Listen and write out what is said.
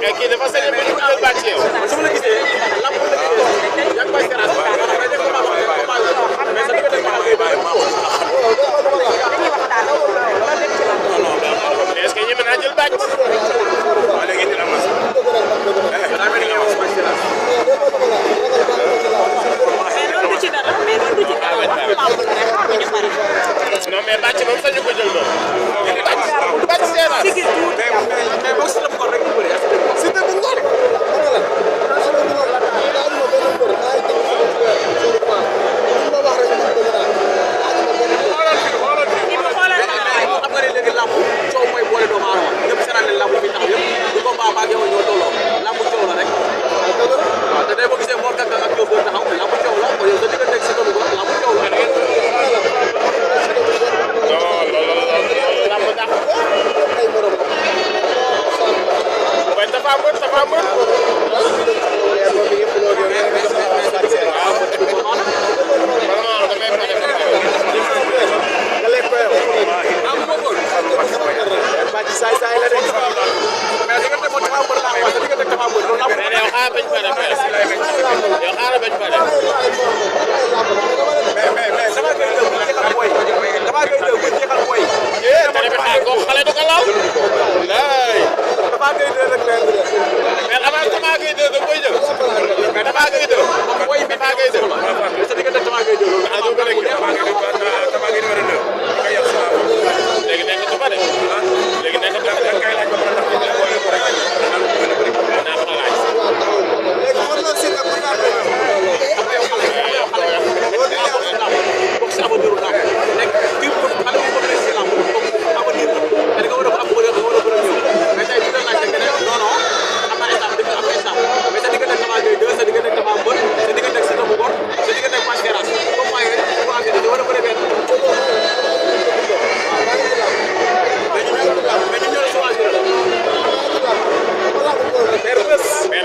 mais kii dafa sañ a bëri jël baat ci yow. su ma la gisee lamb la gisee yaa ngi koy terrasse mais sa diggante ak Balla Gaye bàyyi mais est-ce que ñeme naa jël baat. waaw léegi dina mas daa mel ni nga wax sama terrasse non mais bàcc moom sañu ko jël moom. bàcc seeraat. mais boo si dem kon rek ñu bëri si te bu ngor. xam nga ne léegi lamb coow mooy boole doomu aadama ñëpp seetaan leen lamb fi taxaw yëpp du combat maag yow ñoo tolloo lamb coow la rek waaw te tey boo gisee Mor Kaka ak Diop doon taxaw lamb coow la kon yow sa diggante ak sa toolu ba lamb coow la. non lamb tax. waaye dafa mën dafa mën. saay saay la rek mais diggante moo taxaw mbër laa wax diggante taxaw mbër loolu mais yow xaaral bañ pare yow xaaral bañ pare. mais dama koy déglu bu jeexal mooy dama koy déglu bu jeexal mooy. tane bi xaar kooku xale du ko laal. laay. dama koy déglu rek mais avant dama koy déglu da koy jël. mais dama koy déglu. mooy bi dama koy déglu sa diggante dama koy déglu. léegi nekk du fa de. léegi nekk du fa de. naa ko laaj. mais